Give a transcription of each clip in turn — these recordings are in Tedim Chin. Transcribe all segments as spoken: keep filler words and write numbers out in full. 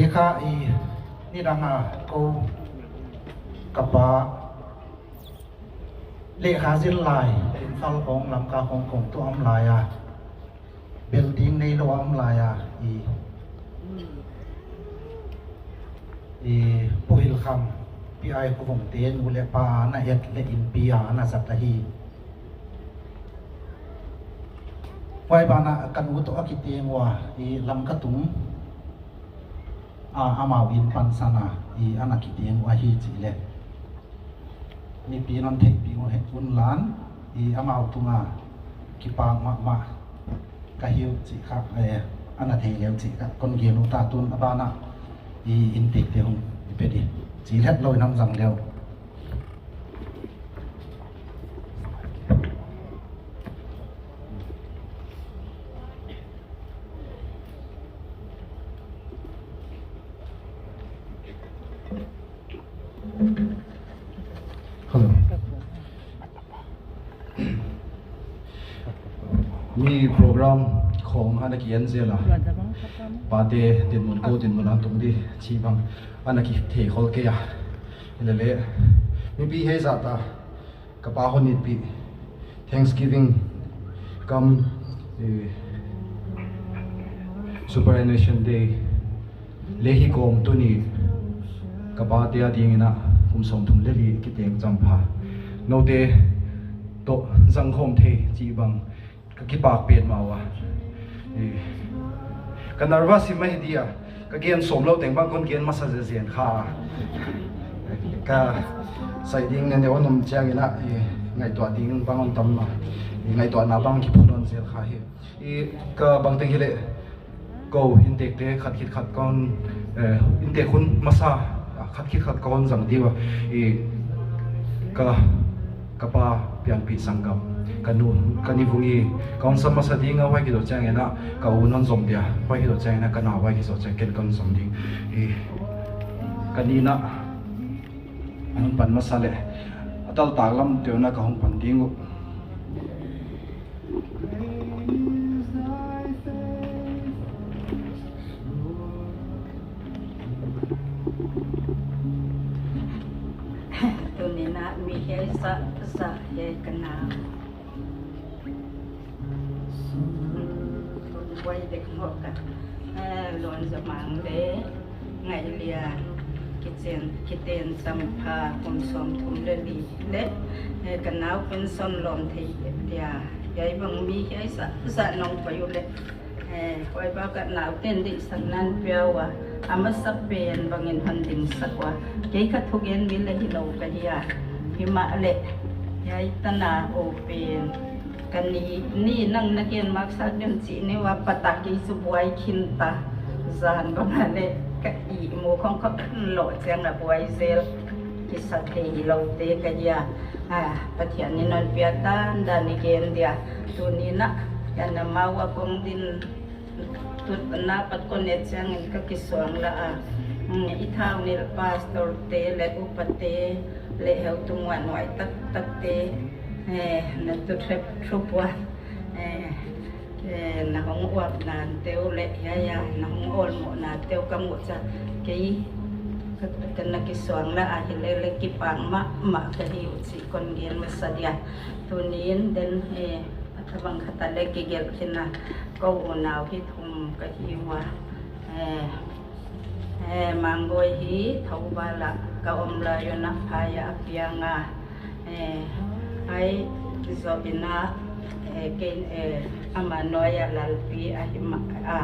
Hika i nidanga ko ka pa lehkha zil lai, Imphal khawng, Lamka khawng kong tuah om lai a, building nei lo a om lai a, i, i Pu Hilh Kham, Pi Ai Khuavung te nu le pa na et le innpi a na zat ahi. Huai banah ka nu tawh a kiteng uh a, i Lamka tung a, amau inn pansan a, i ana kiteng uh ahi cih le mipi non theihpih uh hek un lan, i amau tunga kipak mahmah ka hi uh cih kha, eh, ana thei leu cih kha kon gen uh ta. Tun a banah i inntekte hong i pia dih. Ci let lo in hong zang leu. Hello. Mi program khawng ana ki-en zel a, pate dinmun ko dinmun a tung dih cih bang ana kithei khol kei a. Hi lele, mipi hei zahta ka pa hon itpih Thanksgiving kam, eh, Superannuation Day le hi kawm tuni ka pate a dingin ah kum sawmthum le li kiteng champha note tawh zangkhawm thei cih bang ka kipak pen mah uh a. Eh, ka nervous hi mah hi dia, ka gen sawm lo teng bang kon gen masa zezen kha. Ka sai ding ne ne on om ciangin ah, eh, ngaihtuah ding bang on tam mah. Eh, ngaihtuahna bang kiphun on zel kha hi. I ka bangteng hileh ko inntekte khat khit khat kon, eh, inntek hun masa, ah, khat khit khat kon zang dih uh a, i ka, ka pa pianpih sanggam, ka nu, ka ni vung i ka hong sam masa ding a, huai kizawh ciangin ah ka u non zom dia, huai kizawh ciangin ah ka nau, huai kizawh ciang ken kon zom ding. I ka ni nah an pan masa leh a taltak lam teuh nah ka hong pan ding uh. Tuni nah mi hei sa sa hei ka nau. Buai dek hok ka, eh, Lon Za Mang le Ngaih Lian, kiten, kiten champha kum sawmthum le li le, eh, ka nau pen son lawm thei dia. Hiai bang mi hiai sa sa nong pai uh le, eh, huai bang ka nau ten dih san nan piau a, a masa pen bangin hon ding sak uh a. Kei ka thugen mi le hi lo ka hi a. Hi mah le hiai tana o pen ka ni, ni nang na gen maksak den cih ni uh a, patah kei su buai khin ta. Zan bang a le ka ihmu khong khong kan loh ciang a buai zel. Kisa thei hi lo te ka hi a. Ah, Pathian in non pia tan dan i gen dia. Tuni nah, yan na mau a kong din tut na pat kon et ciangin ka kisuang la a. Mm, i thau nil pastor te le upa te le heutu muan huai taktak te, eh, na tut rep thup ua, eh, eh, na hong uap nan teu le, ya, ya, na hong ol mo nan teu ka mu ca kei ka, ka na kisuang la a hi le le kipang ma, ma ka hi u ci kon gen masa dia. Tunin den, eh, a tabang khata le kigel kina ko unau hi thum ka hi ua. Eh, eh, Mangboi hi Thoubal ah ka om lai un a phaya a piang a. Eh, ai zobina, eh, kei, eh, ama nuai a lalpi a hi ma a.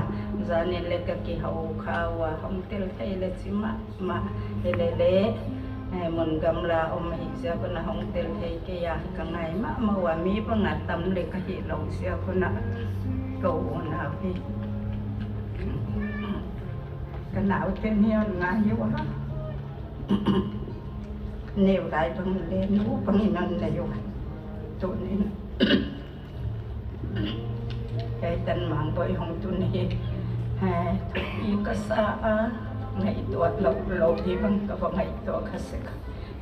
Zanin le ka kihau kha ua hong tel thei le ci ma. Mah hi le le, eh, mun gamla om hi ziak un a hong tel thei kei a, ka ngai mahmah ua mi bang a tam le ka hi lo ziak un a ka unau hi. Ka nau ten hi on ngai hi ua. Neu lai bang le nu bang in on nei ua. Tunin Kei tan Mangboi hong tun hi. He, thupi ka sa a, ngaihtuah lo lo hi bang ka va ngaihtuah kha sek.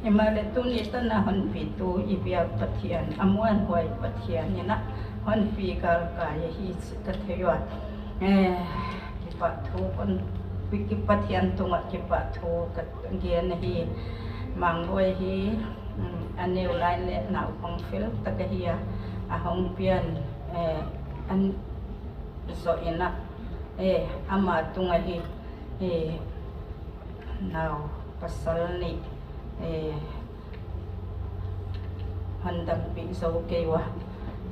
Hi mah le tuni tan a honpitu i biak Pathian, a muanhuai Pathian in a honpi galkai hi ci ka thei ua. He, kipahthu kon Pathian tungah kipahthu ka gen ahi. Mangbawi hi, um, a neu lai le naupang fel tak ahi a, a hong pian, eh, an zawh in ah, eh, ama tungah hi, eh, nau pasal nih, eh, hon dampih zo kei uh a,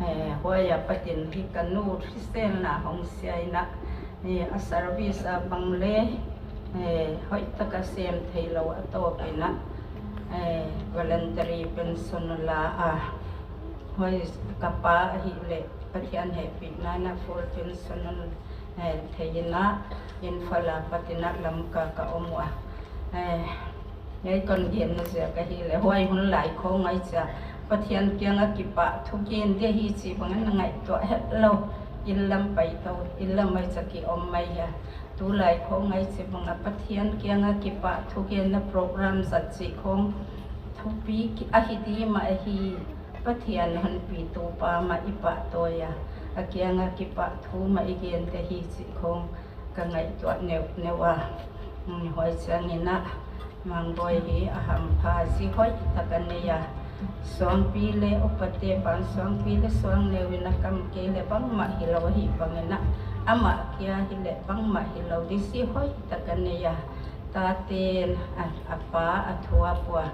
eh, huai a patin hi ka nu hriselna hong sia in ah, eh, a service a bang le, eh, hoih taka sem thei lo a tawpin ah, eh, voluntary pension la a, huai ka pa ahih leh Pathian hehpihna in ah full pension, eh, thei in ah, Imphal a patin ah Lamka ka om uh a, eh, Hei kon gen na ziak ahih leh, huai hun lai khawng ai cia Pathian kiangah kipahthu gen dia hi cih bangin na ngaihtuah het lo. Inn lam pai to, inn lam ai cia ki om mai hia. Tu lai khawng ai cia bangah Pathian kiangah kipahthu genna program zat cih khawng thupi ki-, ahi di mah ahi. Pathian honpi tu pa mah i pahtawi a, a kiangah kipahthu mah i gen dia hi cih khawng ka ngaihtuah neuhneuh a. Um, huai ciangin ah, Mangbawi hi a hampha, zi hoih tak a nei a. Suangpi le upate pan suangpi le suang neu in a kam kei le bangmah hi lo ahih bangin ah, amah kia hi le bangmah hi lo di, zi hoih tak a nei a. Taten a, a pa a thuap uh a,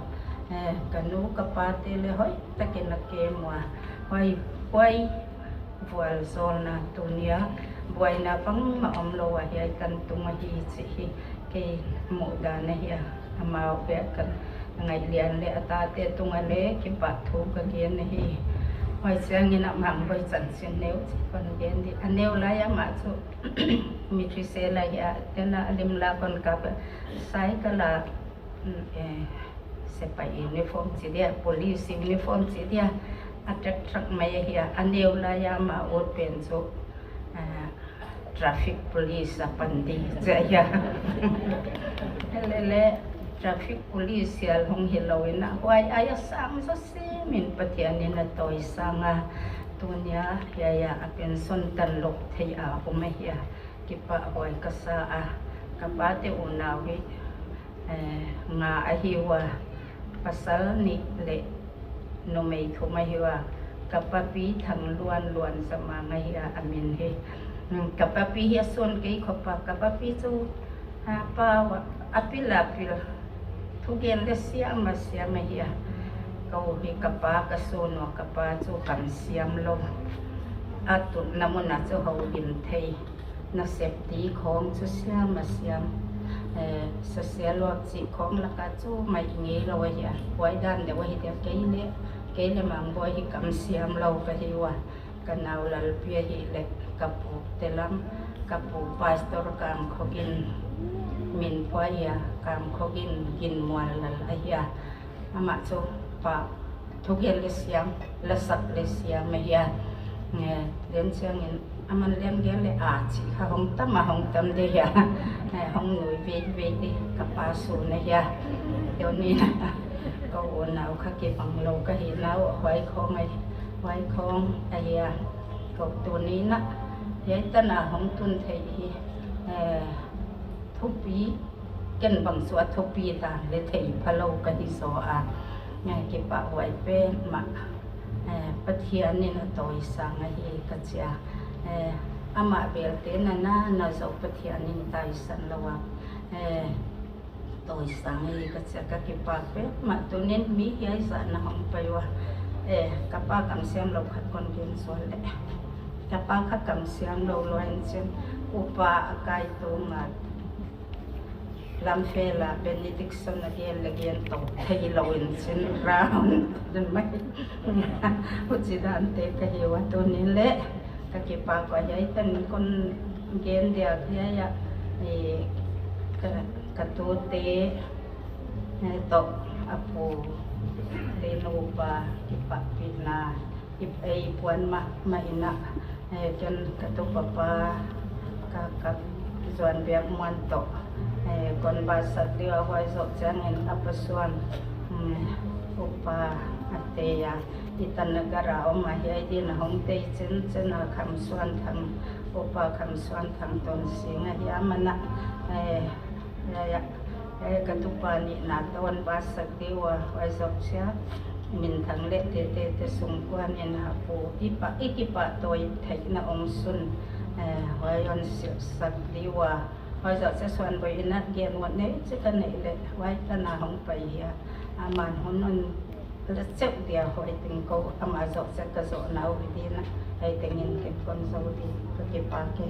eh, ka nu ka pate le hoih takin a kem uh a. Huai, huai vualzawlna tunia buaina bangmah om lo a, hiai kan tung ahi cih hi kei muhdan ahi a, amau bek kan ngaih lian le a tate tungah le kipahthu ka gen ahi. Huai ciangin ah Mangbawi chanchin neu cih kon gen di. A neu lai amah cu mi Thrisela hi a, tena a lim la kon kap a, cycle a, mm, eh, sepai uniform ci dia, police uniform ci dia, a trekthrak mai ahi a, a neu lai a mah ut pen cu, ah, traffic police a pan di ci ahi a. Lele, traffic police sial hong hi lo in ah, huai ai a sang zaw simin Pathian in a tawisang a, tunia hiai a, a pension tan lo thei a om ahi a. Kipahhuai ka sa a, ka pate unau hi, eh, nga ahi uh a, pasal nih le numei thum ahi uh a, ka papi Thang Luan, Luan Zamang ahi a, a min hi. Hmm, ka papi hi a sun kei khop a, ka papi cu, ah, pau a, a pil a pil, thugen le siam a siam ahi a. Ko hi ka pa ka sun uh a, ka pa cu kam siam lo. A tutna mun ah cu ho in thei. Nasep ti khawng cu siam a siam. Eh, social work cih khawng lakah cu maih ngei lo ahi a. Huai dan deuh ahi dia, kei le, kei le Mangbawi hi kam siam lo ka hi uh a. Ka nau Lalpi ahih leh ka pu te lam, ka pu pastor Kam Khogin min pua ahi a, Kam Khogin Ginmual Lal ahi a. Amah cu pa thugen le siam, lasak le siam ahi a. Eh, den ciangin aman lian gen le a cih kha hong tam a, hong tam de hi a. Eh, hong nui veivei di ka pa sun ahi a. Tuni in ah ko unau kha kibang lo ka hi nau, huai khawng ahi, huai khawng ahi a. Ko tuni in ah hiai tan a hong tun theih hi, eh, thupi, ken bang cu a thupi dan le thei pha lo ka hi zaw a, eh, kipahhuai pen mah, eh, Pathian in a tawisang ahi ka ci a, eh, amah belte na na na zo Pathian in taisan lo a, eh, tawisang ahi ka ci a, ka kipak pen mah. Tunin mi hiai zah na hong pai uh a, eh, ka pa kam siam lo khat kon gen sual le, ka pa kha kam siam lo luai in cin, upa a kai tung a, Lamfel ah benediction a gen le gen to thei lo in cin, round mai. Huci dante ka hi uh a, tunin le ka kipak uh a, hiai tan kon gen dia, hiai ah, eh, ka, ka tute, eh, toh a pu le nupa kipahpihna i, i puan mahmah in ah, eh, ken ka tu papa ka, ka Zuan Biak Muan toh, eh, kon basat liu a, huai zoh ciangin a pasuan, mm, upa a tei a, Itanagar a om a, hiai din a hong tei cincin a, Kham Suan Thang Upa Kham Suan Thang Ton Sing a hi a, amah in ah, eh, eh, eh, ka tupa nihna tawh hong basak ding uh a, huai zawh ciang minthang leh teitei te sung kuan in a pu i pa, i kipahtawi theihna hong sun, eh, huai hong silhsak ding uh a, huai zawh ciang Suan Boi in ah gen uh nei cik a neih leh huai tan a hong pai hi a, aman hun hong la ceuh dia, huai teng ko amah zawh ciang ka zawhna uh hi ding a, huai tengin ken kon zo ding, ka kipak e.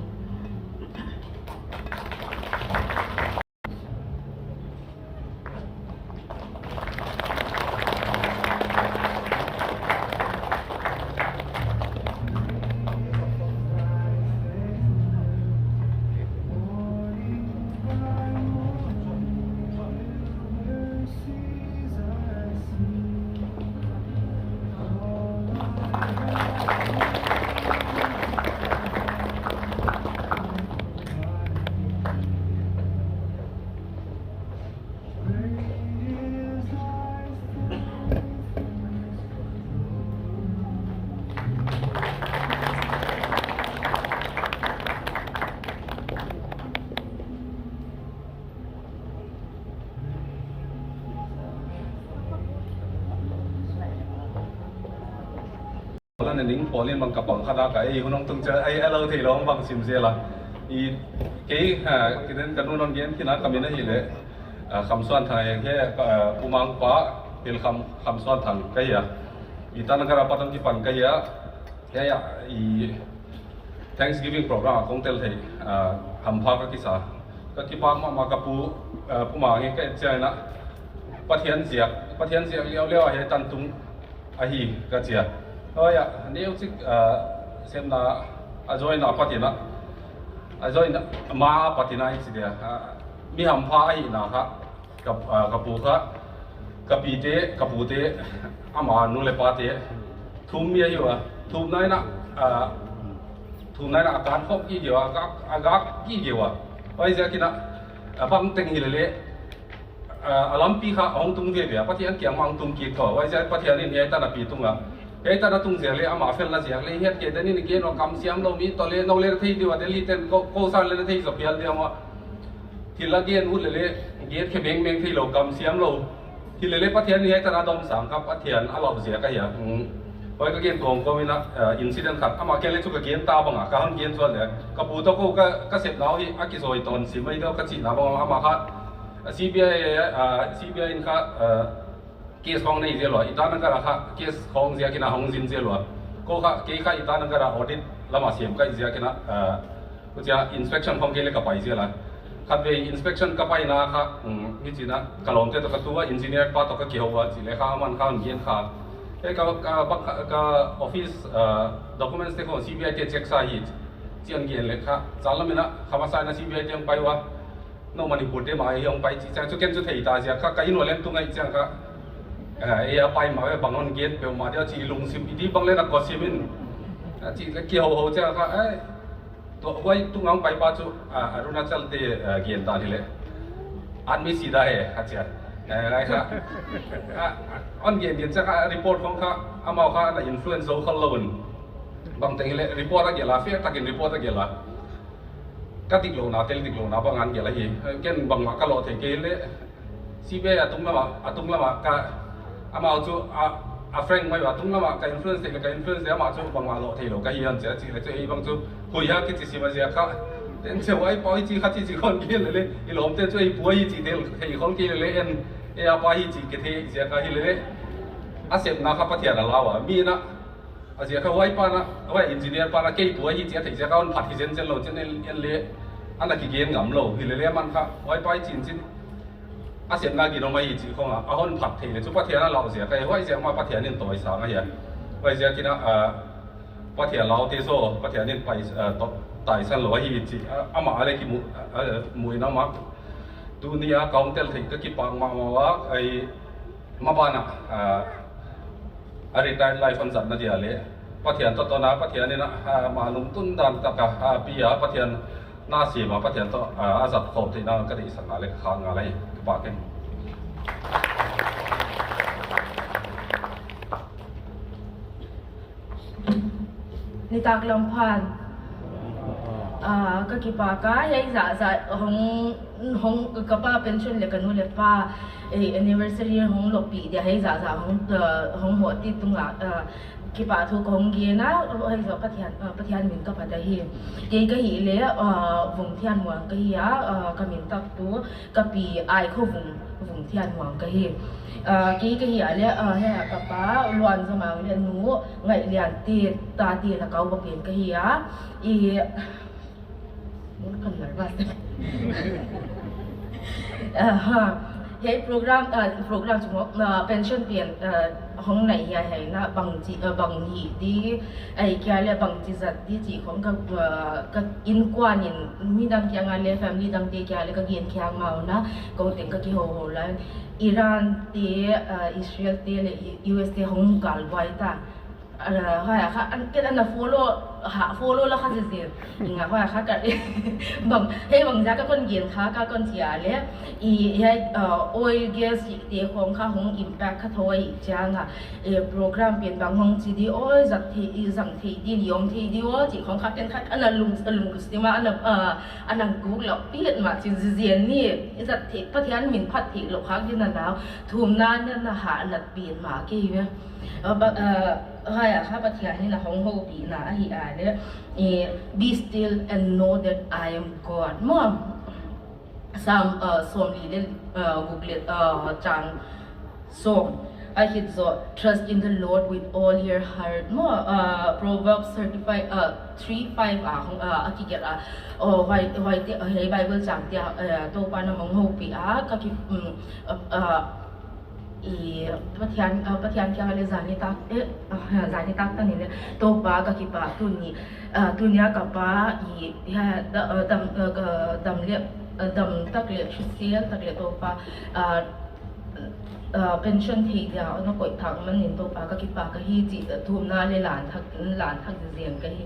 Lan a ning pawl in bang ka pang khat a ka ei hun hong tung ciang ei a lo thei lo hong bang sim zel a. I kei, ah, kei den ka nu hong gen khin a, ka min ahih leh, ah, Kham Suan Thang hi a, ah, Pu Mang pa Pil Kham, Kham Suan Thang ka hi a. I Itanagar a pat hong kipan ka hi a. Hiai ah i Thanksgiving program a kong tel thei, ah, hampha ka kisa. Ka kipak mahmah, ka pu, ah, Pu Mang hi ka et ciangin ah, Pathian ziak, Pathian ziak liauliau a hiai tan tung ahi ka ci a. Huai ah neu cik, ah, sepna a joina patin ah, a joina ma patin ah i ci dia, ah, mi hampha ahihna kha. Ka, ah, ka pu kha, ka pite, ka pute, ama nu le pate thum mi ahi ua, thumna in ah, ah, thumna in ah a kan khop gige ua, a gak, a gak gige ua. Huaiziakin ah, a bang teng hi lele, ah, a lampi kha a hong tung veve a, Pathian kiang mah hong tung kik tawh. Huaiziak Pathian in hiai tan a pi tung a, hiai tan a tung ziak le, ama felna ziak le, hiat kei den in gen ua, kamsiam lo mi tawh le, no le na thei ding ua, Delhi ten ko, ko san le na thei zaw pial ding ua. Thil a gen ut lele, gen khe mengmeng thei lo, kamsiam lo. Hi lele Pathian in hiai tan a dom sang kha, Pathian a lauh ziak ahi a. Hmm. Huai ka gen kawmkawm in ah, eh, incident khat, amah ken le chu ka gen ta bang a, ka hon gen zual le. Ka pu tawh ko ka, ka sepna uh hi a kizawi tawn sim ahi tawh ka cihna bang a, amah kha, eh, C B I, eh, C B I in kha, eh, case khawng nei zel ua, Itanagar a kha case khawng ziakin a hong zin zel ua. Ko kha, kei kha Itanagar a audit lam a siam ka hih ziakin a, ah, huchia inspection khawng kei le ka pai zel a. Khatvei inspection ka paina kha, um, hichi in ah ka lawmte tawh ka tu a, engineer pa tawh ka kiho ua, chih le kha aman kha hon gen kha. Hei ka, ka, ka, ka office, ah, documents te khawng C B I te check sa hi, chih hon gen le kha. Zan lam in ah kha masa in ah C B I te hong pai ua. No Manipur te mah hi hong pai chih ciang chu ken chu thei ta ziak kha, ka inn ua leng tung ahih ciang kha, eh, ei a pai mah ve, bang hon gen peuhmah dia chih lungsim i di bang le na kawsim in, a chih le kihoho ciang kha, eh, tua huai tung a hong pai pa chu, ah, Arunachal te, eh, gen dan hi le. Admi sida he, a chia. Eh, lai kha. Ah, hon gen gen ciang kha report khawng kha, amau kha na influence zo khol lo un. Bang teng hi le report a gelh a, fair takin report a gelh a. Ka dik lohna, tel dik lohna bang a hon gelh ahi. Ken bangmah ka lawh thei kei le, C B I a tung lamah, a tung lamah ka, amau chu a, a frank mai uh a, tung lamah ka influence thei le, ka influence thei, amah chu bangmah lawh thei lo ka hi hon chia chih le chu ei bang chu, khui a kichi sim a ziak kha. Ten cheu ai pa hi chi kha chi chi khon kei le le, i lawmte chu ei pu hi chi tel thei khol kei le le, en ei a pa hi chi kei thei ziak kha hi le le. A sepna kha Pathian a lau a, mi in ah, a ziak kha huai pa in ah, huai engineer pa in ah, kei pu ahi chi a theih ziak a hon phat hi zenzen lo chin en, en le, a na kigen ngam lo, hi le le man kha, huai pa hi chin chin, a sepna gin om ahi chih khong a, a hon phat thei le chu Pathian a lau ziak a, huai ziak mah Pathian in tawisang ahi a. Huai ziakin ah, ah, Pathian laute zaw, Pathian in pai, ah, to-, taisan lo ahi chih, ah, amah a le kimu, ah, mu in amah. Tuni a ka hong tel theih ka kipak mahmah ua, ai, maban ah, ah, a retired life hon zatna dia le Pathian tawh tawn a, Pathian in ah, ah, ma lungtun dan tak a, ah, pi a, Pathian na sim a, Pathian tawh, ah, a zat khawm theihna ka deihsakna le ka khak ngal ahi, ka pak hi. Nitak lam phan. Ah, ka kipak a, hei zahzah hong, hong, ka pa pension le ka nu le pa, eh, anniversary hong lopih dia, hei zahzah hong, ah, hong hawh ti tungah, ah, kipahthu ka hong gen a, hei zawh Pathian, ah, Pathian min ka phat ahi. Kei ka hih leh, ah, Vung Thian Muang ka hi a, ah, ka min tak tu ka pi Ai Kho Vung, Vung Thian Muang ka hi. Ah, kei ka hih a leh, ah, hei a ka pa Luan Za Mang le nu Ngaih Lian te tate Lakau va pen ka hi a. I, kan nervous. Aha. Hei program, ah, program cu maw, ah, pension pian, ah, hong naih hi a, hei na bangci, ah, bang hi di, ei kia le bangci zat di ci khong ka, ah, ka innkuan in midang kiangah le family dangte kiangah le ka gen khiak mah na, ko teng ka kihoho lai. Iran te, ah, Israel te le U S te hong galbuai ta. Ah, hoi a kha, an ken an na follow, ha, follow la kha zizin. Nga hoi a kha ka, bang, hei bang za ka kon gen kha, ka kon cia le. I, hei, ah, oil gas i te khong kha hong impact kha thoi ciang a. E, program pian bang hong ci di, oi, zat thei, i zang thei di, i om thei di, oi, ci khong kha ken kha, an na lung, lung stima, an na, ah, an na guk lak piat ma, ci zizin ni, i zat thei, Pathian min phat thei lo kha di na nau, thum na, na, na ha lat piat ma, kei ve. Ah, ba, ah, Haya kha Pathian in a hong hopihna ahi a le, eh, "Be still and know that I am God." Maw? Sam, ah, sawm li le, ah, guk le, ah, cang sawm. A hih zawh, "Trust in the Lord with all your heart." Maw? Ah, Proverbs thirty-five, ah, three five, ah, hong, ah, a kigelh a. Oh, huai, huai te, hei Bible cang te, ah, Topa na hong hopih a, ka ki, mm, ah, ah, I Pathian, ah, Pathian kiangah le zani tak, eh, ah, zani tak ta ni le, Topa ka kipak tuni, ah, tunia ka pa i, ha, da, ah, dam, ah, ka dam le, ah, dam tak le, thisial tak le Topa, ah, ah, pension thei dia, na koih thak manin Topa ka kipak ka hi ci, ah, thumna le lan thak, lan thak ziang ka hi.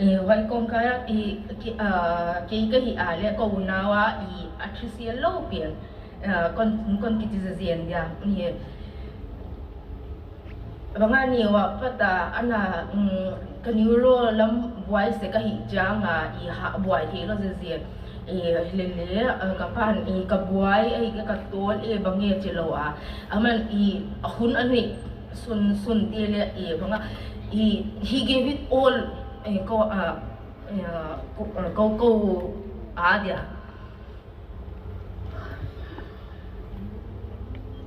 Eh, huai kong ka i, ki, ah, kei ka hi a le, ko unau a i, a thisial lo pian. Ah, kon, kon kiti ziazin dia. Ni, banga ni wa pata ana, mm, ka neuro lam buai se ka hi ciang a, i ha buai thei lo ziazin. I, lele, ah, ka pan, i, ka buai, i, ka, ka tol, i, bang e ci lo a. Aman, i, a hun a ni sun, sun ti le, i, banga, i, he gave it all, i, ko, ah, i, ah, ko, ah, ko, ko, a dia.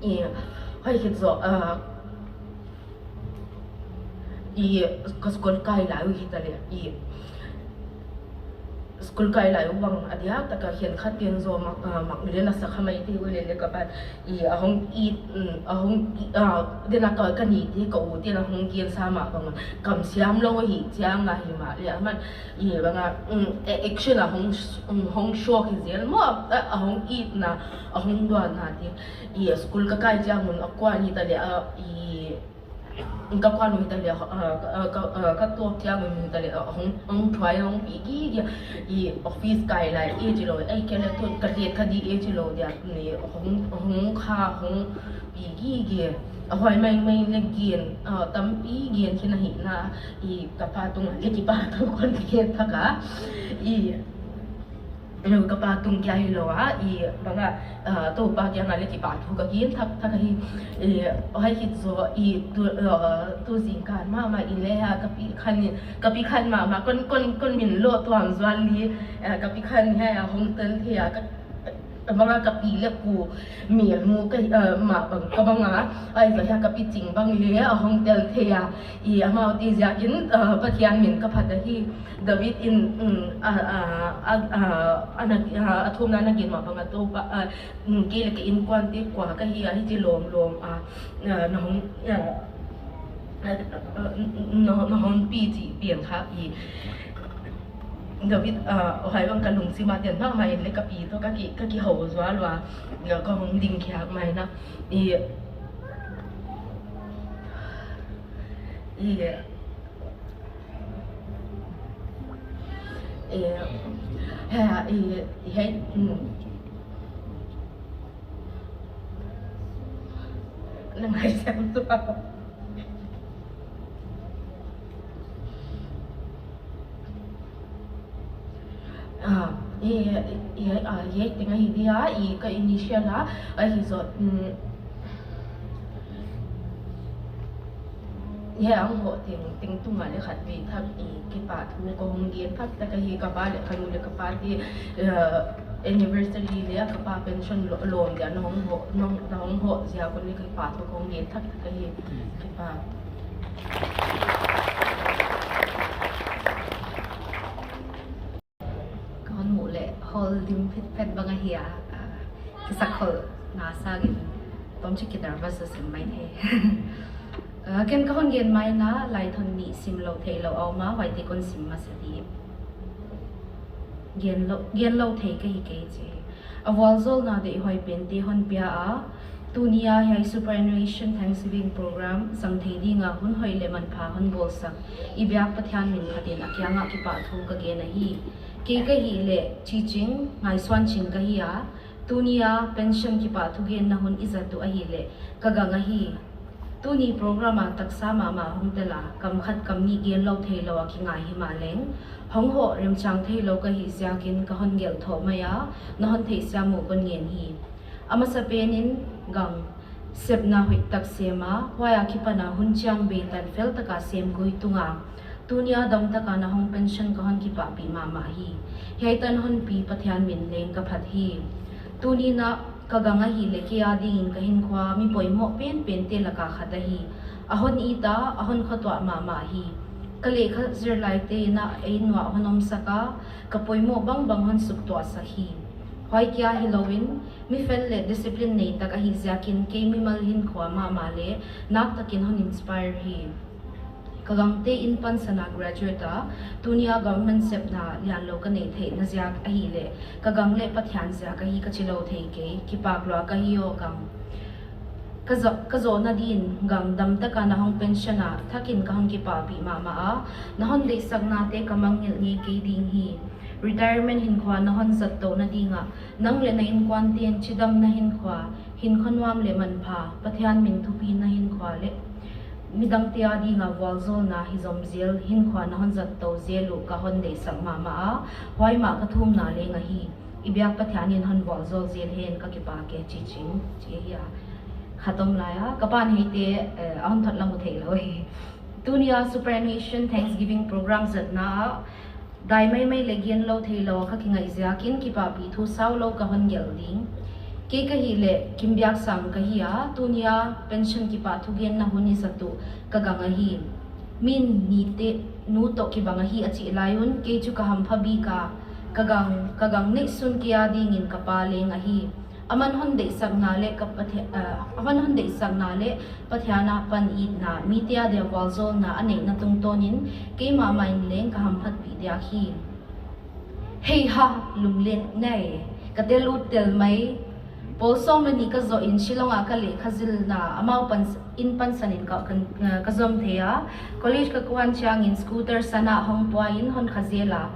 I, hoi khit zawh, ah, i, ka school kai lai uh hi ta le, i, school kai lai uh bang a diak taka khen khat pian zaw mak, ah, mak le na sa kha mai te uh le le ka bat, i, a hong it, mm, a hong it, ah, dena ka, ka ni te ka u te na hong kian sa mah bang kam siam lo hi ciang a hi mah le a man, I banga, mm, a-, action a hong, mm, hong show hi zel maw, a, a hong itna, a hong duanna te. I school ka kai ciangun a kuan hi ta le, a, i, ka kuan hi ta le, a, a, ka, a, ka tuak ciangun hi ta le, a hong, hong thuai, hong pi gige. I office kai lai e ci lo, ei, kei le tu, ka liat ka di e ci lo dia, ni, hong, hong kha, hong pi gige. A huai maimai le gen, a, tampi gen khin ahihna, i ka pa tungah le kipahthu kon gen thak a, i ka pa tung kia hi lo a, i banga, ah, Topa kiangah le kipahthu ka gen thak thak ahi. I, hai khit zaw, i tu, ah, tu zingkan mahmah i le a ka pi khan, ka pi khan mahmah kon, kon, kon min lo tuam zual li, ah, ka pi khan hi a hong tel thei a, ka, banga ka pi le pu melmu ka, ah, mah bang ka banga, ai zah hia ka pi cing bang le a hong tel thei a, i amau ti ziakin, ah, Pathian min ka phat ahi. David in, um, a, a, a, a, a na, a, a thumna na gen mah banga Topa, ah, um, kei le ka innkuante kua ka hi a, hi ci lawmlawm a, ah, na hong, ah, ah, ah, na, na hong pi ci pian kha i. David, ah, hai bang ka lungsim a tian mahmah in le ka pi tawh ka ki, ka kiho zual ua, ah, ka hong ding khiak mai na. I, i, i, he, i, i, he, mm. Nang hai siam tua. Hi, hi, a, hi teng ahi dia, i ka initial a, ahi zot, mm, hi ang ho teng, teng tunga le khat vei thak i kipa thu ka hong gen thak tak ahi ka pa le ka nu le ka pa ti, eh, anniversary le ka pa pension lo, lom dia na hong ho, na hong, na hong ho zia kon le ka pa thu ka hong gen thak tak ahi kipa. Ka hon muh leh hall dim phitphet bang ahi a, ah, kisakholh na sangin tawmcik ki nervous a sim mai thei. Ah, ken ka hon gen mai na, laithon nih sim lo thei lo a om a, huaite kon sim masa dih. Gen lo, gen lo thei ka hi kei ci. A vualzawlna deihhuai pente hon pia a, tuni a hiai Superannuation Thanksgiving Program zang thei dinga hun hoih le manpha hon bawlsak i biak Pathian min phatin a kiangah kipahthu ka gen ahi. Kei ka hih leh Cicing Ngaisuancing ka hi a, tuni a pension kipahthu genna hun i zat uh ahih leh ka gang ahi. Tuni program a taksa mahmah hong tel a, kam khat kam nih gen lo thei lo a kingai hi mah leng, hong hawh remchang thei lo ka hih ziakin ka hon gelh thawh mai a, na hon theihsiam uh kon ngen hi. A masa penin gang sepna hoihtak sem a, huai a kipan a hun ciang bei tan fel taka sem gui tung a, tuni a damtak a na hong pension ka hon kipahpih mahmah hi. Hiai tan honpi Pathian min leng ka phat hi. Tuni na ka gang ahih leh kei a dingin ka hinkhua mi poimoh penpente laka khat ahi. A hon it a, a hon khuatuah mahmah hi. Ka lehkha zir laite in a ei nuah hon omsak a, ka poimoh bangbang hon suktuahsak hi. Huai kia hi loin, mi fel le discipline nei tak ahih ziakin kei mimal hinkhua mahmah le naktakin hon inspire hi. Ka gangte inn pansan a graduate a, tuni a government sepna lian lo ka neih theihna ziak ahih leh ka gang le Pathian ziak ahi ka ci lo thei kei, kipak lua ka hi aw gang. Ka zawh, ka zawhna din gang damtak a na hong pension a thakin ka hong kipahpih mahmah a, na hon deihsaknate ka mangngilh ngei kei ding hi. Retirement hinkhua na hon zat tohna dingah nang le na innkuante'n cidamna hinkhua, hinkhua nuam le manpha, Pathian min thupina hinkhua le midangte a dinga vualzawlna hi zom zel hinkhua na hon zat to zel uh ka hon deihsak mahmah a, huai mah ka thumna leng ahi. I biak Pathian in hon vualzawl zel hen, ka kipak e, Cicing, ci hi a. Khat om lai a, ka pa'n hiaite, eh, a hon thot lam uh theih lo hi. Tuni a Superannuation Thanksgiving Program zatna ah dai maimai le gen lo thei lo ka kingaih ziakin kipahpih thu sau lo ka hon gelh ding. Kei ka hih leh Kim Biak Sang ka hi a, tuni a pension kipahthu genna hun i zat uh ka gang ahi. Mi'n nite nu tawh kibang ahi a cih lai un, kei cu ka hampha bik a, ka gang, ka gang neihsun kei a dingin ka pa leng ahi. Aman hon deihsakna le ka Pathian, ah, aman hon deihsakna le Pathian a pan itna, mite a dia vualzawlna a neihna tungtawnin keimah mah in leng ka hamphatpih diak hi. Hei ha, lunglen nei, ka tel ut tel mai. Pawl sawm le nih ka zawh in Shillong ah ka lehkha zilna amau pan, inn pansanin ka, ka, ka zom thei a. College ka kuan ciangin scooter san ah hong pua in hon kha zel a.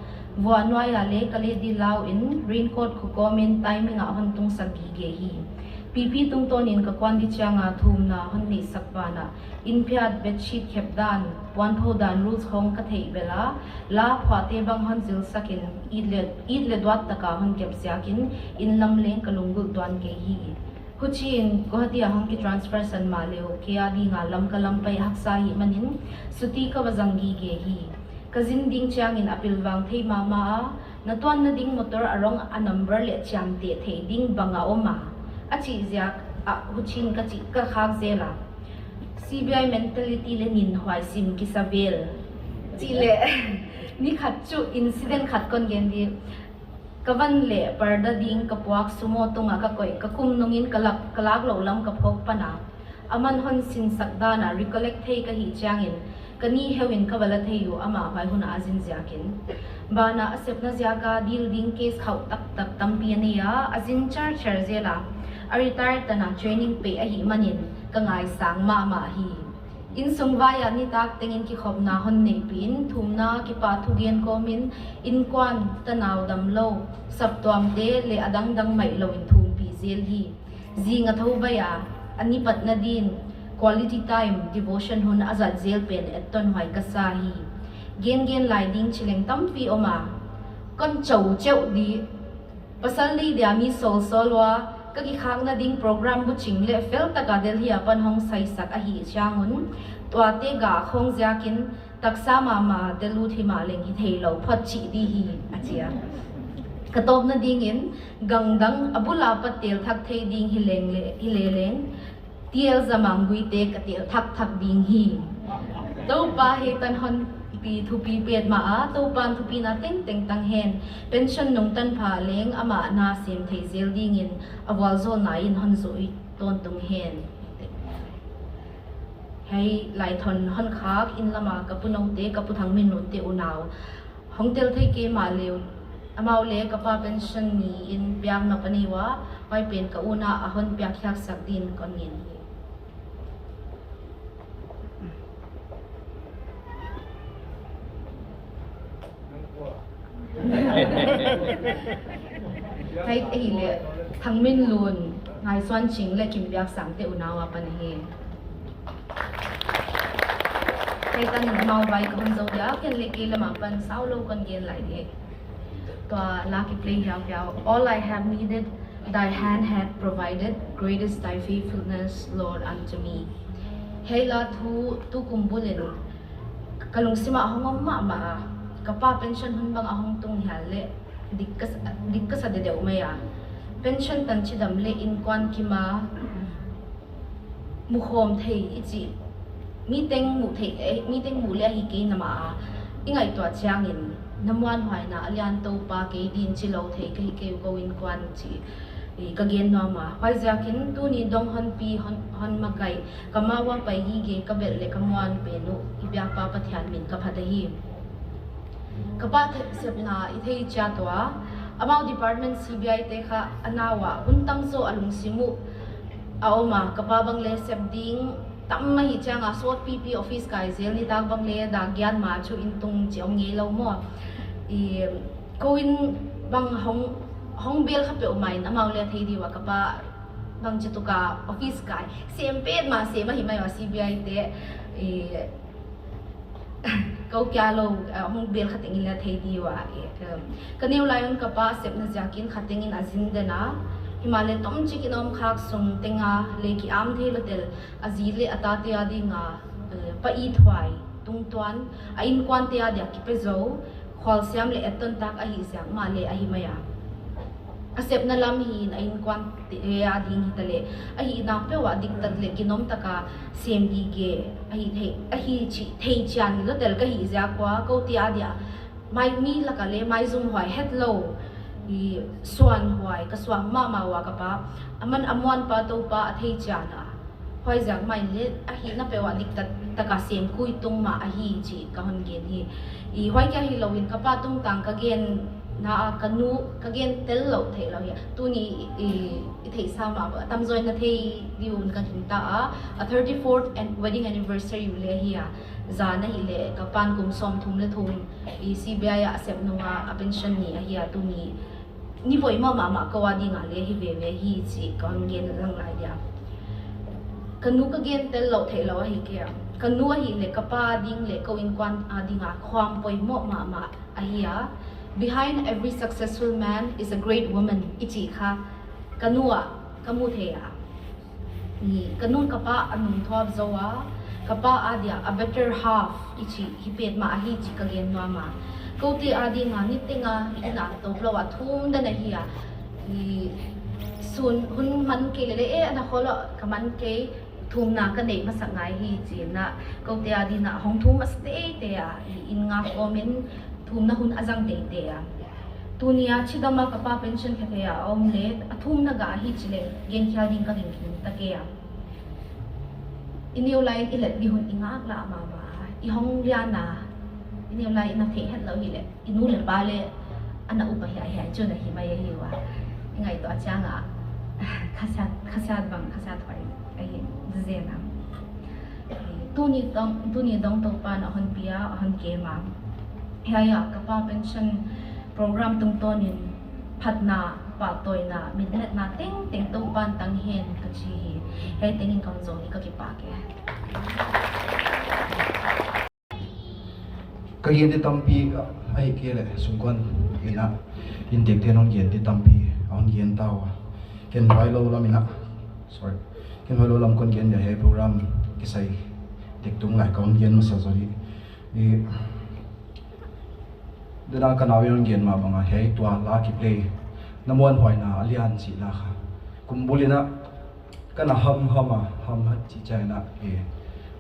Vuah nuai ah le ka leh dih lau in raincoat khukawm in timing ah hon tungsak gige hi. Pipi tungtawnin ka kuan dih ciang a thumna hon neihsak banah, innphiat, bedsheet khep dan, puanpho dan rules khawng ka theih bel a, la phuahte bang hon zilsak in it le, it le duat taka hon kep ziakin inn lam leng ka lunggulh tuan kei hi. Huchiin Guwahati ah hong kitransfer san mah le uh, kei a dinga Lamka lam pai haksa ahih manin suti ka va zang gige hi. Ka zin ding ciangin a pilvang thei mahmah a, na tuan nading motor a rong a number le ciamteh theih ding bang a om a, a cih ziak ah huchiin ka cih ka khak zel a. C B I mentality le ninhuai sim kisa vel. Cih leh ni khat cu incident khat kon gen dih. Ka van le parda ding ka puak sumo tungah ka koih, ka kum nungin ka lak, ka lak loh lam ka phawk pan a. Aman hon sinsak dan a recollect thei ka hih ciangin ka ni heu in ka va la thei uh, amah huai hun ah a zin ziakin. Banah a sepna ziak a deal ding case khauh taktak tampi a nei a, a zin charchar zel a. A retire tan a training peih ahih manin ka ngaisang mahmah hi. Innsung vai ah nitak tengin kikhopna hon neihpih in, thumna kipahthu gen kawmin innkuan, tanau dam lo, saptuamte le a dangdang maih loin thumpih zel hi. Zing a tho vai a, a ni patna din quality time, devotion hun a zat zel pen etton huai ka sa hi. Gengen lai ding cileng tampi om a, kon co ceuh dih. Pasal nei dia mi sawlsawl ua ka kikhak nading program bucing le feltaka Delhi a pan hong saisak ahih ciangun tuate gah khawng ziakin taksa mahmah te lut hi mah leng hi thei lo phot cih di hi a ci a. Ka tawp nadingin gangdang a bula pat telthak thei ding hi leng le hi leleng T L Zamang Guite ka telthak thak ding hi. Topa hei tan honpi thupi pet mah a Topan thupina tengteng tang hen. Pension nungtan pha leng amah na sem thei zel dingin a vualzawlna in hon zui tawntung hen. Hei laithon honkhak inn lama ka punote ka puthang minunte unau hong tel thei kei mah leu amau le ka pa pension ni in piak nop a nei ua, huai pen ka unah a hon piak khiaksak din kon ngen hi. Hei ahih leh Thang Min Lun, Ngai Suan Cing le Kim Biak Sang te unau a pan hi. Hei tan amau vai ka hon zo dia ken le kei lama pan sau lo kon gen lai di. Tua la kiplay hiauhiau. All I have needed, thy hand hath provided, great is thy faithfulness, Lord, unto me. Hei la thu tukum bulin ka lungsimah hong om mahmah a ka pa pension hun bang a hong tung hial le dik ka sa, dik ka sa dedeuh mai a pension tan cidam le innkuan kima mukhawm thei i cih miteng muh thei, eh, miteng muh le ahi kei na mah a i ngaihtuah ciangin na muanhuaina a lian Topa kei din ci lo thei ka hi kei uh ko innkuan cih i ka gen nuam a. Huaiziakin tuni dong honpi hon, hon makaih ka mau a pai gige ka belh le ka muan pen uh i biakpa Pathian min ka phat ahi. Ka pa sepna i thei ciat ua amau department C B I te kha a nau ah hun tamzaw a lungsim uh a om a ka pa bang le sep ding tam ahi cianga sawtpipi office kai zel nitak bang le dak giat ma chu inn tung ci om ngei lo maw? I ko inn bang hong, hong bel kha peuh main amau le thei diu a ka pa bang ci tuka office kai sem pet ma sem ahi mai ua C B I te i ko kia lo, eh, hong bel khateng in le thei diu a, eh, em, ka neu lai un ka pa sepna ziakin khateng in a zin den a. Himahleh tomcik in a om khak sung tenga le ki-am thei lotel a zi le a tate a dinga, eh, pa ithuai tungtuan a innkuante a dia kipia zo khualsiam le ettontak ahi ziak mah le ahi mai a. A sepna lam hi in a innkuante a ding hi ta leh a hihna peuh ah diktat le ginom taka sem gige ahi thei, ahi ci, thei cian lotel ka hih ziak ua kote a dia mai mi laka le maizum huai het lo i suan huai ka suak mahmah ua ka pa a man a muanpa Topa a thei cian a. Huaiziak mah in le a hihna peuh ah diktak taka sem khuitung mah ahi cih ka hon gen hi. I huai kia hi loin ka pa tungtang ka gen na a ka nu ka gen tel lo theih lo hi. Tuni i, i theihsa mah a tamzaw in na thei dih un ka gingta a. A thirty fourth an-, wedding anniversary uh le ahi a. Zan ahih leh ka pan kum sawmthum le thum i C B I ah a sep nunga a pension ni ahi a tuni ni voimawh mahmah ko a dinga le hi veve hi cih ka hon gen lang lai dia. Ka nu ka gen tel loh theih lo ahi kei a. Ka nu ahih leh ka pa a ding le ko innkuan a dinga khuam poimawh mahmah ahi a. Behind every successful man is a great woman i cih kha ka nu ah ka mu thei a. I ka nun ka pa a nungthuap zo a, ka pa a dia a better half i cih hi pet mah ahi cih ka gen nuam a. Kote a dinga nitenga i na tawp lo a thum den ahi a. I sun hun man kei lele e ana kholo ka man kei thumna ka neih masak ngai hi cih na kote a dina hong thum a steite a i in nga khomin thumna hun a zang teite a. Tuni a cidam a ka pa pension khe thei a a om le a thumna gah ahi cileh genkhial ding ka gingkhin ta kei a. I neu lai in i let dih hun i ngak lah mahmah a i hong liana i neu lai in a theih het lo hileh i nu le pa le ana up a hiaihiai cun ahi mai ahi ua i ngaihtuah ciangah khasiat, khasiat bang khasiat huai ahi zen a. Tuni dong, tuni dong Topa in a hon pia a hon kem a. Hiai ah ka pa pension program tungtawnin phatna, pahtawina, mitnetna tengteng Topa in tang hen ka ci hi. Hiai tengin ka hon zo hi ka kipak e. Ka gente tampi, ah, Ahih kei leh sungkuan in ah inntekte in hong gen ding tampi a hong gen ta uh a, ken huai lo lam in ah, sorry, ken huai lo lam kon gen ding a, hih program kisai diktum ngai ka hong gen masa zaw hi. I, dena ka nau in hong gen mah bang a, hih tua la kiplay, na muanhuaina a lian cihna kha kum bul in ah ka na hamham a, hamhat cih ciangin ah, e,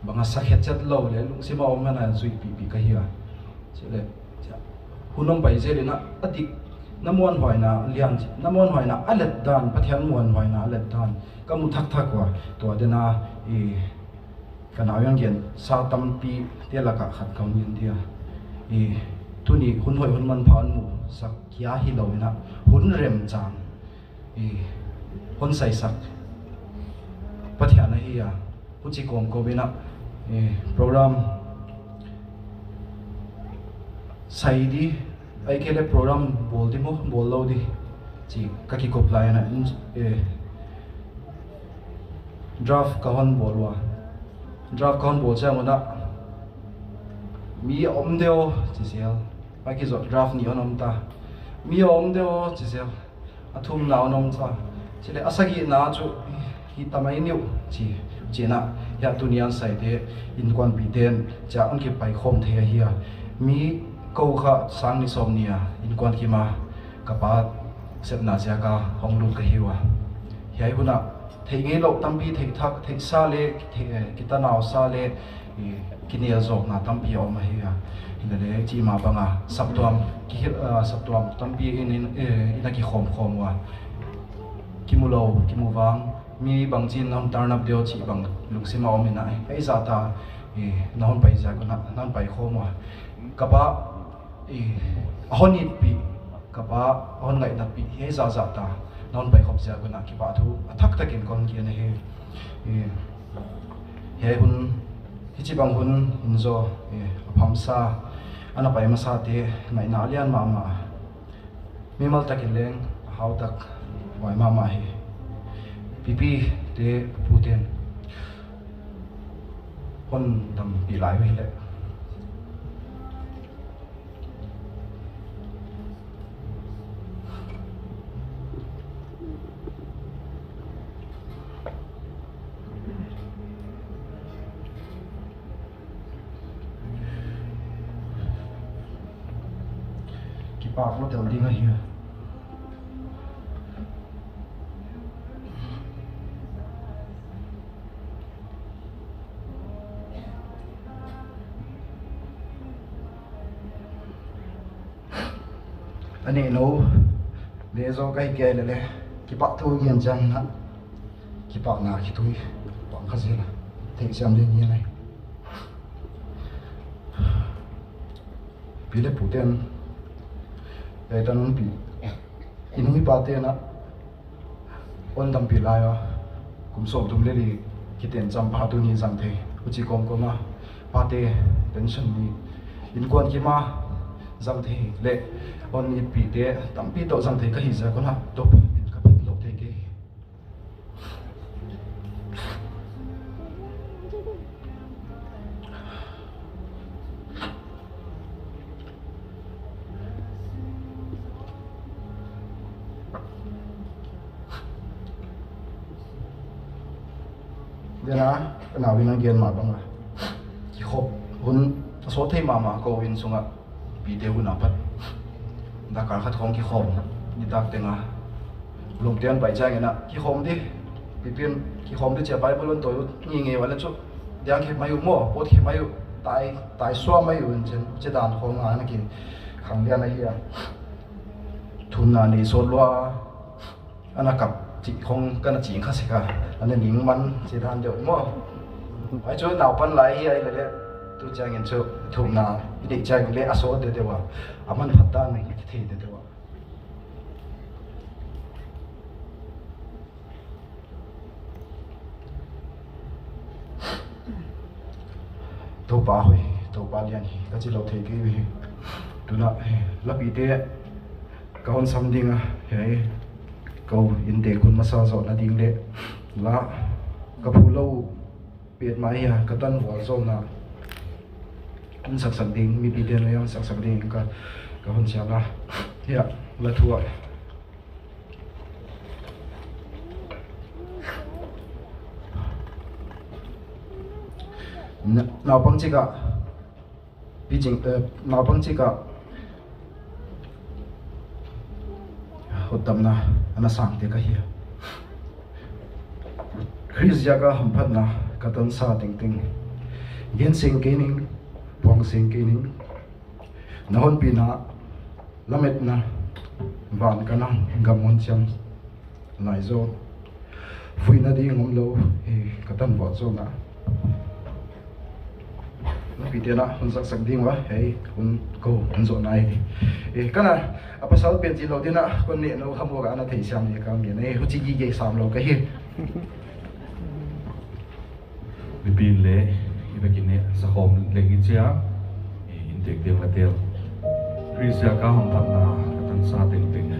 bang a sakhiat ciat lo leh lungsim a om hang a zuihpihpih ka hi a. Cih leh, hun hong pai zel in ah a dik, na muanhuaina a lian cih, na muanhuaina a let dan, Pathian muanhuaina a let dan ka mu thakthak uh a, tua dena, e, ka nau in hong gensa tampite lakah khat ka hong gen ding a. E, tuni hun hoih hun manpha hong musak kia hi lo in ah, hun remcang i hong saisak Pathian ahi a, huci kawmkawm in ah, i program sai ding, ahih kei leh program bawl ding maw, bawl lo ding cih ka kikup lai in ah, i draft ka hong bawl uh a, draft ka hong bawl ciang un ah, mi a om deuh ci zel, a kizawh draft nih hong om ta, mi a om deuh ci zel. A thumna hong om ta. Cih leh a sagihna cu hi ta mai ni uh ci, ci in ah, hih tuni a hong saite, innkuanpihte in ciah hong kipaikhawm thei ahi a. Mi ko kha sang nih sawm nih a innkuan kim a ka pa sepna ziak a hong lut ka hi uh a. Hih hun ah theih ngei loh tampi theih thak, theihsa le, theih, eh, kitanausa le, i, kinelzawkna tampi a om ahi a. Hi leh cih mah bang a saptuam, kihilh, ah, saptuam tampi in, in, eh, in a kikhawmkhawm uh a, kimu lo, kimu vang, mi bangci in na hong tarnap deuh cih bang lungsim a om in ah, hih zahta, i, na hong pai ziak un ah, na hong paikhawm uh a. Ka pa, i, a hong itpih, ka pa a hong ngaihnatpih, hih zahzah ta na hong paikhop ziak un ah kipahthu a thaktakin ka hong gen ahi. I, hih hun, hici bang hun in zaw, i, a phamsa, a na pai masate ngaihna a lian mahmah. Mimal takin leng a hautak huai mahmah hi. Pipite, pute in hong dampih lai uh hi leh. Kipak lo tel ding ahi a. A neih no le zaw ka hi kei leh le, kipahthu gen ciangin ah kipakna khitui pang kha zel a, theihsiam ding hi lai. Pi le pute in, eh, tan hong pi, i nu i pate in ah hong dampih lai a, kum sawmthum le li kiten campa tuni zang thei, huci kawmkawm a, pate pension ni, innkuan kim a zang thei le hong itpihte tampi tawh zang thei ka hi ziak un ah, Topa min ka phat lo thei kei hi. Dena, ka nau in a gen mah bang a, kikhop hun a sawt thei mahmah ko inn sungah, pite hun a pat dakal khat khawng kikhawm, nitak teng a lawmte an pai ciangin ah, kikhawm dih, pipi in kikhawm dih ci a, Bible an tawi uh ngingei uh a le cu, diang khia mai uh maw, pawt khia mai uh, tai, tai suah mai uh in cin, ci dan khawng a na kikhang lian ahi a. Thumna nei sawt lua a, a na kap cih khawng ka na cing kha sek a, a na ning man ci dan deuh maw. Ai cu naupan lai hi a, hi leh le, tu ciangin cu thumna i deih ciangin le a sawt deuhdeuh a, a manphat dan i thei deuhdeuh a. Topa hoih, Topa lian hi ka ci lo thei kei uh hi. Tunah, eh, lapite ka hon sam ding a, hei, ko inntek hun masa zawh nading le la ka phu lo uh pet mah hi a, ka tan vualzawlna hong saksak ding, mipite nuai hong saksak ding ka Ka hun siam la. Hiah la thu ah. Na-, naupang cikah picing, eh, naupang cikah hotdamna a na sangte ka hi a. Khrist ziaka hamphatna ka tansa tengteng gen seng kei ning, puang seng kei ning. Na honpihna lametna van ka nang gam hon siam lai zaw. Fuihna ding om lo hi ka tanvawt zawna. Napite na hun zaksak ding uh a hei hun ko hun zawhna hi. Eh, kana a pasal pen ci lo dina kon neh no khamuak a na thei siam ni ka ngen ei huci gige sam lo ka hi. Mipi in le i bekin ne sakhawm leng i cia i inntek tiang la tel. Khrist ziaka hamphatna ka tansa tengteng.